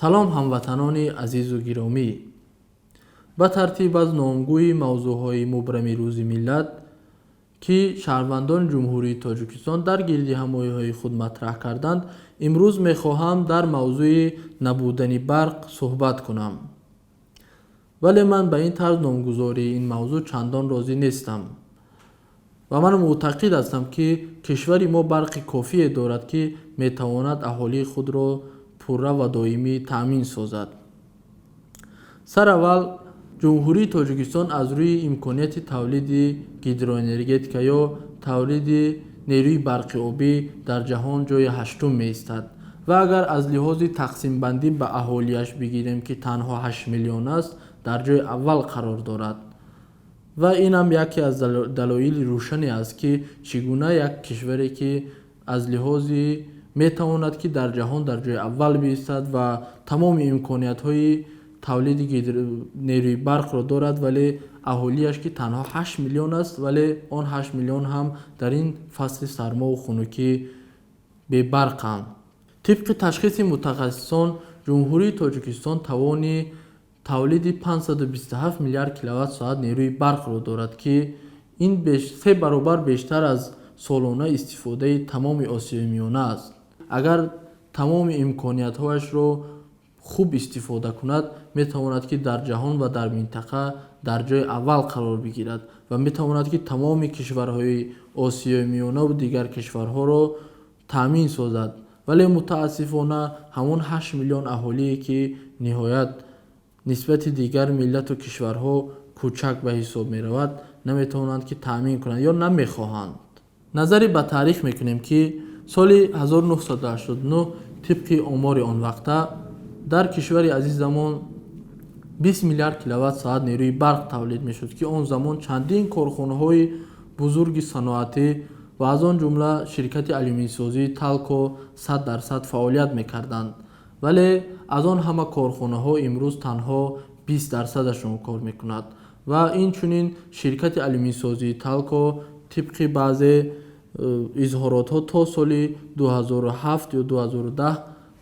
Салом, ҳамватанони азизу гиромӣ! Ба тартиб аз номгӯи мавзӯъҳои мубрами Рӯзи миллат, ки шаҳрвандони Ҷумҳурии Тоҷикистон дар гирдиҳамоиҳои худ матраҳ карданд, имрӯз мехоҳам дар мавзӯи набудани барқ суҳбат кунам. Вале ман ба ин тарз номгузории ин мавзӯъ чандон розӣ нестам ва ман мӯътақид ҳастам, ки кишвари мо барқи кофие дорад, ки метавонад аҳолии худро пурра ва доимӣ таъмин созад. Сараввал, Ҷумҳурии Тоҷикистон аз рӯи имконияти тавлиди гидроэнергетика ё тавлиди нерӯи барқи обӣ дар ҷаҳон ҷойи ҳаштум меистад ва агар аз лиҳози тақсимбандӣ ба аҳолиаш бигирем, ки танҳо 8 миллион аст, дар ҷойи аввал қарор дорад. Ва инам яке аз далоили рӯшане аст, ки чӣ гуна як кишваре, ки аз лиҳози метавонад, ки дар ҷаҳон дар ҷойи аввал биистад ва тамоми имкониятҳои тавлиди нерӯи барқро дорад, вале аҳолиаш, ки танҳо 8 миллион аст, вале он 8 миллион ҳам дар ин фасли сармову хунукӣ бебарқанд. Тибқи ташхиси мутахассисон, Ҷумҳурии Тоҷикистон тавони тавлиди 527 миллиард киловатт-соат нерӯи барқро дорад, ки ин се баробар бештар аз солона истифодаи тамоми Осиёи Миёна аст. Агар тамоми имкониятҳояшро хуб истифода кунад, метавонад, ки дар ҷаҳон ва дар минтақа дар ҷойи аввал қарор бигирад ва метавонад, ки тамоми кишварҳои Осиёи Миёна ва дигар кишварҳоро таъмин созад. Вале мутаассифона ҳамон 8 миллион аҳолие, ки ниҳоят нисбати дигар миллату кишварҳо кӯчак ба ҳисоб меравад, наметавонанд, ки таъмин кунанд ё намехоҳанд. Назаре ба таърих мекунем, ки соли 1989, тибқи омори он вақта, дар кишвари азизамон 20 миллиард киловатт-соат нерӯи барқ тавлид мешуд, ки он замон чандин корхонаҳои бузурги саноатӣ ва аз он ҷумла ширкати алюминсозии Талко 100% фаъолият мекарданд. Вале аз он ҳама корхонаҳо имрӯз танҳо 20 дарсадашон кор мекунад. Ва инчунин ширкати алюминсозии Талко тибқи баъзе изҳоротҳо то соли 2007 ё 2010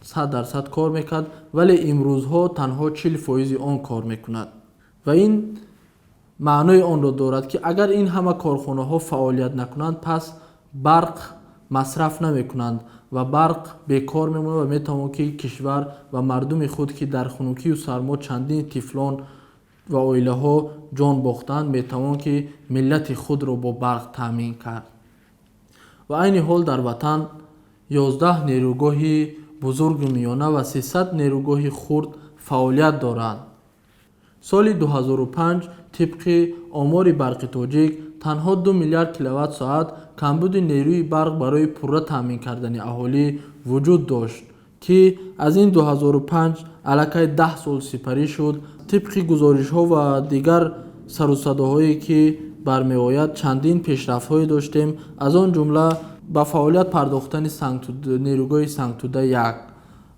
100% кор мекард, вале имрӯзҳо танҳо 40 фоизи он кор мекунад. Ва ин маънои онро дорад, ки агар ин ҳама корхонаҳо фаъолият накунанд, пас барқ масраф намекунанд ва барқ бекор мемонад ва метавон, ки кишвар ва мардуми худ, ки дар хунукию сармо чандин тифлон ва оилаҳо ҷон бохтанд, метавон, ки миллати худро бо барқ таъмин кард. Ва айни ҳол дар ватан 11 нерӯгоҳи бузургу миёна ва 300 нерӯгоҳи хурд фаъолият доранд. Соли 2005, тибқи омори Барқи Тоҷик, танҳо 2 миллиард киловатт-соат камбуди нерӯи барқ барои пурра таъмин кардани аҳолӣ вуҷуд дошт, ки аз ин 2005 аллакай 10 сол сипарӣ шуд. Тибқи гузоришҳо ва дигар сарусадоҳое, ки бармеояд, чандин пешрафтҳое доштем, аз он ҷумла ба фаъолият пардохтани нерӯгоҳи Сангтуда 1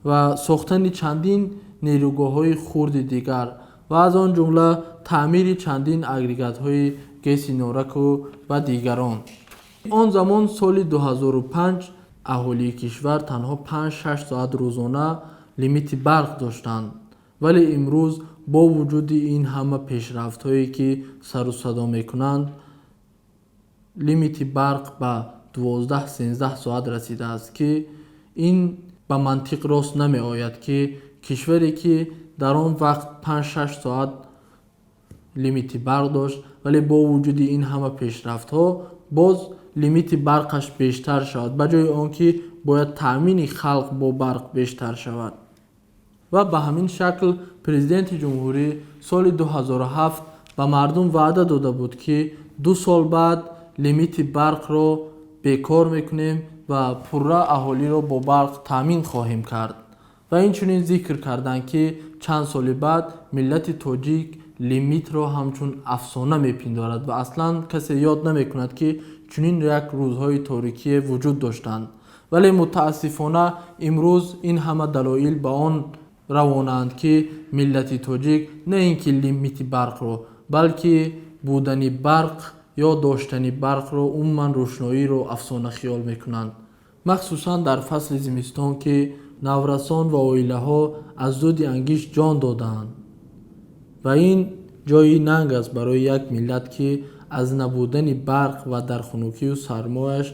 ва сохтани чандин нерӯгоҳҳои хурди дигар ва аз он ҷумла таъмири чандин агрегатҳои ГЭСи Нораку ва дигарон. Он замон, соли 2005, аҳолии кишвар танҳо 5-6 соат рӯзона лимити барқ доштанд. Вале имрӯз бо вуҷуди ин ҳама пешрафтҳое, ки сарусадо мекунанд, лимити барқ ба 12-13 соат расидааст, ки ин ба мантиқ рост намеояд, ки кишваре, ки дар он вақт 5-6 соат лимити барқ дошт, вале бо вуҷуди ин ҳама пешрафтҳо боз лимити барқаш бештар шавад, ба ҷои он ки бояд таъмини халқ бо барқ бештар шавад. Ва ба ҳамин шакл Президенти ҷумҳурӣ соли 2007 ба мардум ваъда дода буд, ки 2 сол баъд лимити барқро бекор мекунем ва пурра аҳолиро бо барқ таъмин хоҳем кард. Ва инчунин зикр карданд, ки чанд соли баъд миллати тоҷик лимитро ҳамчун афсона мепиндорад ва аслан касе ёд намекунад, ки чунин як рӯзҳои торикие вуҷуд доштанд. Вале мутаассифона имрӯз ин ҳама далоил ба он равонаанд, ки миллати тоҷик на ин ки лимити барқро, балки будани барқ ё доштани барқро, умуман рӯшноиро афсона хиёл мекунанд, махсусан дар фасли зимистон, ки Наврасон ва оилаҳо аз дуди ангишт ҷон додаанд. Ва ин ҷои нанг аст барои як миллат, ки аз набудани барқ ва дар хунукию сармояш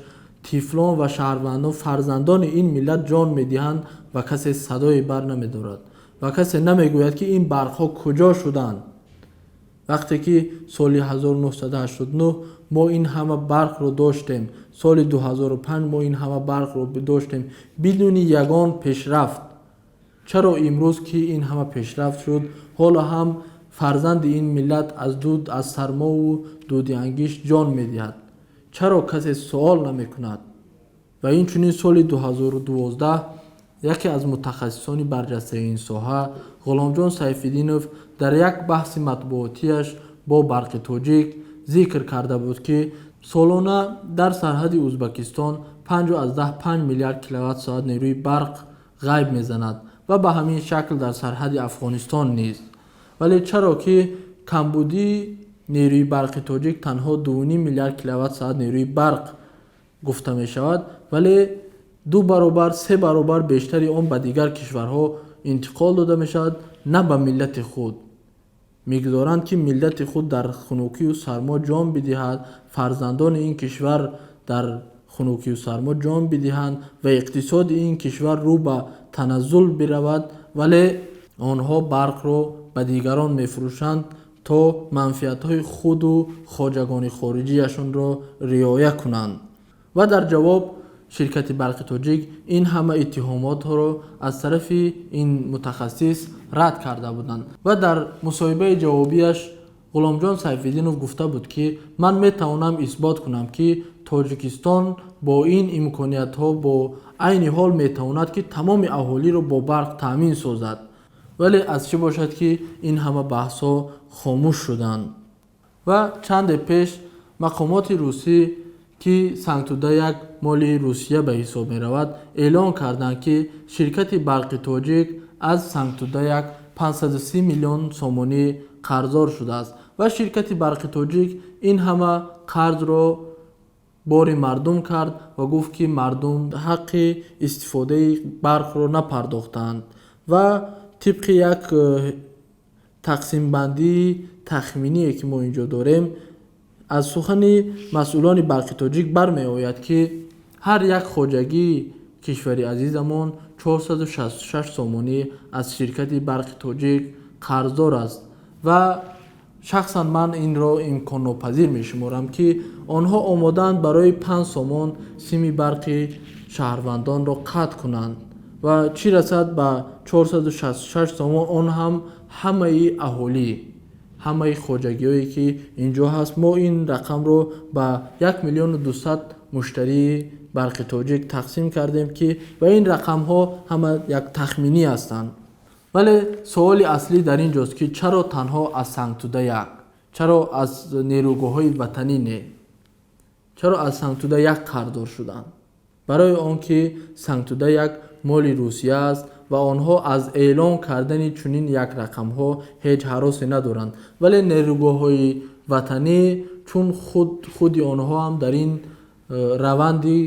тифлон ва шаҳрвандон, фарзандони ин миллат ҷон медиҳанд ва касе садое бар намедорад ва касе намегӯяд, ки ин барқҳо куҷо шуданд. Вақте ки соли 1989 мо ин ҳама барқро доштем, соли 2005 мо ин ҳама барқро доштем бидуни ягон пешрафт, чаро имрӯз, ки ин ҳама пешрафт шуд, ҳоло ҳам фарзанди ин миллат аз дуд, аз сармову дуди ангишт ҷон медиҳад? Чаро касе суол намекунад? Ва инчунин соли 2012 яке аз мутахассисони барҷастаи ин соҳа, Ғуломҷон Сайфиддинов, дар як баҳси матбуотиаш бо Барқи Тоҷик зикр карда буд, ки солона дар сарҳади Узбакистон 5,5 миллиард киловатт-соат нерӯи барқ ғайб мезанад ва ба ҳамин шакл дар сарҳади Афғонистон низ. Вале чаро ки камбудии нерӯи барқи тоҷик танҳо 2,5 миллиард киловатт-соат нерӯи барқ гуфта мешавад, вале 2 баробар, 3 баробар бештари он ба дигар кишварҳо интиқол дода мешавад, на ба миллати худ. Мегузоранд, ки миллати худ дар хунукию сармо ҷон бидиҳад, фарзандони ин кишвар дар хунукию сармо ҷон бидиҳанд ва иқтисоди ин кишвар рӯ ба таназзул биравад, вале онҳо барқро ба дигарон мефурӯшанд то манфиатҳои худу хоҷагони хориҷияшонро риоя кунанд. Ва дар ҷавоб ширкати Барқи Тоҷик ин ҳама иттиҳомотро аз тарафи ин мутахассис рад карда буданд. Ва дар мусоҳибаи ҷавобияш Ғуломҷон Сайфиддинов гуфта буд, ки ман метавонам исбот кунам, ки Тоҷикистон бо ин имкониятҳо бо айни ҳол метавонад, ки тамоми аҳолиро бо барқ таъмин созад. Вале аз чӣ бошад, ки ин ҳама баҳсҳо хомӯш шуданд? Ва чанде пеш мақомоти русӣ, ки Сангтуда 1 моли Русия ба ҳисоб меравад, эълон карданд, ки ширкати Барқи Тоҷик аз Сангтуда 1 530 миллион сомонӣ қарздор шудааст ва ширкати Барқи Тоҷик ин ҳама қарзро бори мардум кард ва гуфт, ки мардум ҳаққи истифодаи барқро напардохтанд. Ва тибқи як тақсимбандии тахминие, ки мо инҷо дорем, аз сухани масъулони Барқи Тоҷик бармеояд, ки ҳар як хоҷагии кишвари азизамон 466 сомонӣ аз ширкати Барқи Тоҷик қарздор аст. Ва шахсан ман инро имконнопазир мешуморам, ки онҳо омодаанд барои 5 сомон сими барқи шаҳрвандонро қатъ кунанд ва чӣ расад ба 466 сомон, он ҳам ҳамаи аҳолӣ, ҳамаи хоҷагиҳое, ки инҷо ҳаст. Мо ин рақамро ба як миллиону дусад муштарии Барқи Тоҷик тақсим кардем, ки ва ин рақамҳо ҳама як тахминӣ ҳастанд. Вале суоли аслӣ дар ин ҷост, ки чаро танҳо аз Сангтуда 1, чаро аз нерӯгоҳҳои ватанӣ не, чаро аз Сангтуда 1 қарздор шуданд? Барои он ки Сангтуда 1 моли Русия аст ва онҳо аз эълон кардани чунин як рақамҳо ҳеҷ ҳаросе надоранд. Вале нерӯгоҳҳои ватанӣ, чун худи онҳо ҳам дар ин раванди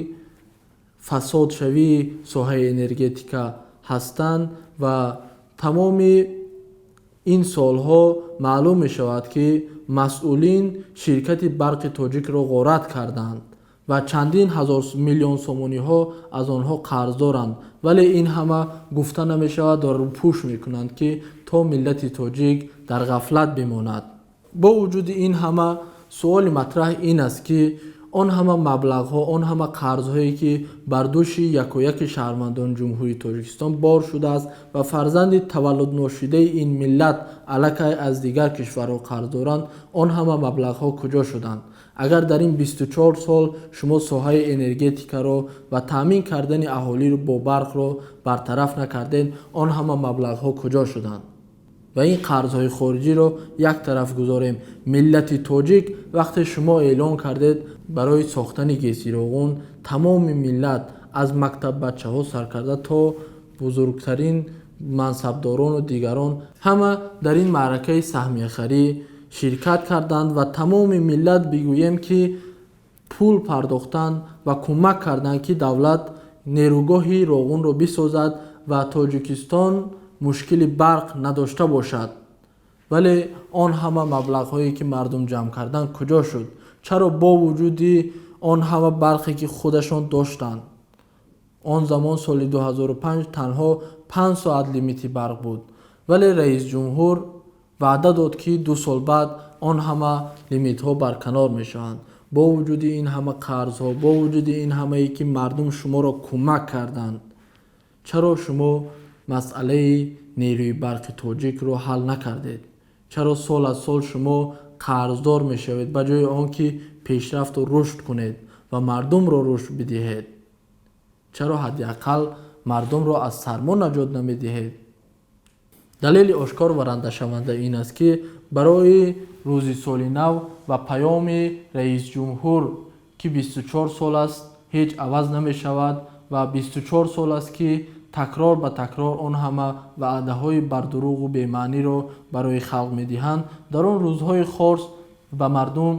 фасодшавии соҳаи энергетика ҳастанд ва тамоми ин солҳо маълум мешавад, ки масъулин ширкати Барқи Тоҷикро ғорат карданд ва чандин ҳазор миллион сомониҳо аз онҳо қарздоранд. Вале ин ҳама гуфта намешавад ва рӯпӯш мекунанд, ки то миллати тоҷик дар ғафлат бимонад. Бо вуҷуди ин ҳама суоли матраҳ ин аст, ки он ҳама маблағҳо, он ҳама қарзҳое, ки бар дӯши якояки шаҳрвандони Ҷумҳурии Тоҷикистон бор шудааст ва фарзанди таваллудношидаи ин миллат аллакай аз дигар кишварҳо қарз доранд, он ҳама маблағҳо куҷо шуданд? Агар дар ин 24 сол шумо соҳаи энергетикаро ва таъмин кардани аҳолиро бо барқро бартараф накардед, он ҳама маблағҳо куҷо шуданд? Ва ин қарзҳои хориҷиро як тараф гузорем. Миллати тоҷик, вақте шумо эълон кардед барои сохтани ГЭСи Роғун, тамоми миллат аз мактаббачаҳо саркарда то бузургтарин мансабдорону дигарон ҳама дар ин маъракаи саҳмияхарӣ ширкат карданд ва тамоми миллат бигӯем, ки пул пардохтанд ва кӯмак карданд, ки давлат нерӯгоҳи Роғунро бисозад. ва Тоҷикистон мушкили барқ надошта бошад. Вале он ҳама маблағҳое, ки мардум ҷамъ карданд, куҷо шуд? Чаро бо вуҷуди он ҳама барқе, ки худашон доштанд, он замон соли 2005 танҳо 5 соат лимити барқ буд, вале раисҷумҳур ваъда дод, ки 2 сол баъд он ҳама лимитҳо барканор мешаванд. Бо вуҷуди ин ҳама қарзҳо, бо вуҷуди ин ҳамае, ки мардум шуморо кӯмак карданд, чаро шумо масъалаи нерӯи барқи тоҷикро ҳал накардед? Чаро сол аз сол шумо қарздор мешавед, ба ҷои он ки пешрафту рушд кунед ва мардумро рушд бидиҳед? Чаро ҳадди ақал мардумро аз сармо наҷот намедиҳед? Далели ошкор ва рандашаванда ин аст, ки барои рӯзи соли нав ва паёми раисҷумҳур, ки 24 сол аст ҳеҷ аваз намешавад ва 24 сол аст, ки такрор ба такрор он ҳама ваъдаҳои бардурӯғу бемаъниро барои халқ медиҳанд, дар он рӯзҳои хос ба мардум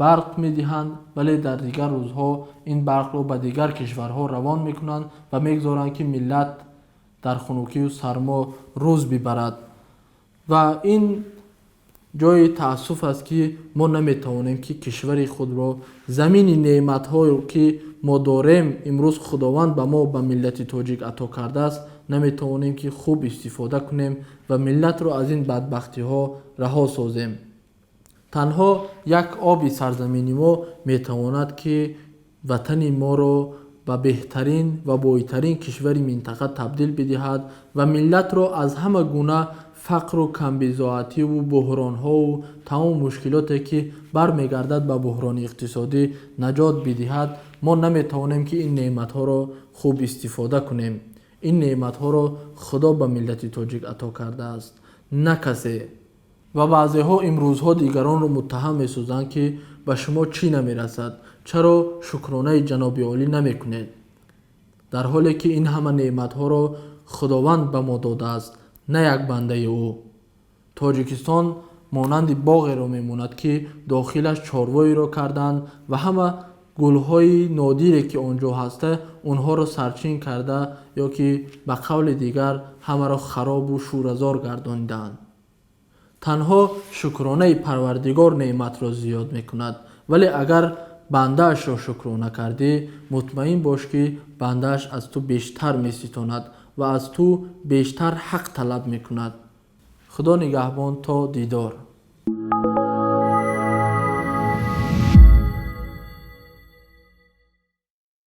барқ медиҳанд, вале дар дигар рӯзҳо ин барқро ба дигар кишварҳо равон мекунанд ва мегузоранд, ки миллат дар хунукию сармо рӯз бибарад. Ва ин ҷои таассуф аст, ки мо наметавонем, ки кишвари худро, замини неъматҳое, ки мо дорем, имрӯз Худованд ба мо, ба миллати тоҷик ато кардааст, наметавонем, ки хуб истифода кунем ва миллатро аз ин бадбахтиҳо раҳо созем. Танҳо як оби сарзамини мо метавонад, ки ватани моро ба беҳтарин ва бойтарин кишвари минтақа табдил бидиҳад ва миллатро аз ҳама гуна фақру камбизоативу буҳронҳову тамоми мушкилоте, ки бармегардад ба буҳрони иқтисодӣ, наҷот бидиҳад. Мо наметавонем, ки ин неъматҳоро хуб истифода кунем. Ин неъматҳоро Худо ба миллати тоҷик ато кардааст, на касе. Ва баъзеҳо имрӯзҳо дигаронро муттаҳам месозанд, ки ба шумо чӣ намерасад, чаро шукронаи ҷаноби олӣ намекунед, дар ҳоле ки ин ҳама неъматҳоро Худованд ба мо додааст, на як бандаи ӯ. Тоҷикистон монанди боғеро мемонад, ки дохилаш чорвоеро карданд ва ҳама гулҳои нодире, ки он ҷо ҳаста, онҳоро сарчин карда ё ки ба қавли дигар ҳамаро харобу шӯразор гардонидаанд. Танҳо шукронаи Парвардигор неъматро зиёд мекунад, вале агар бандаашро шукрона кардӣ, мутмаин бош, ки бандааш аз ту бештар меситонад ва аз ту бештар ҳақ талаб мекунад. Худо нигаҳбон, то дидор.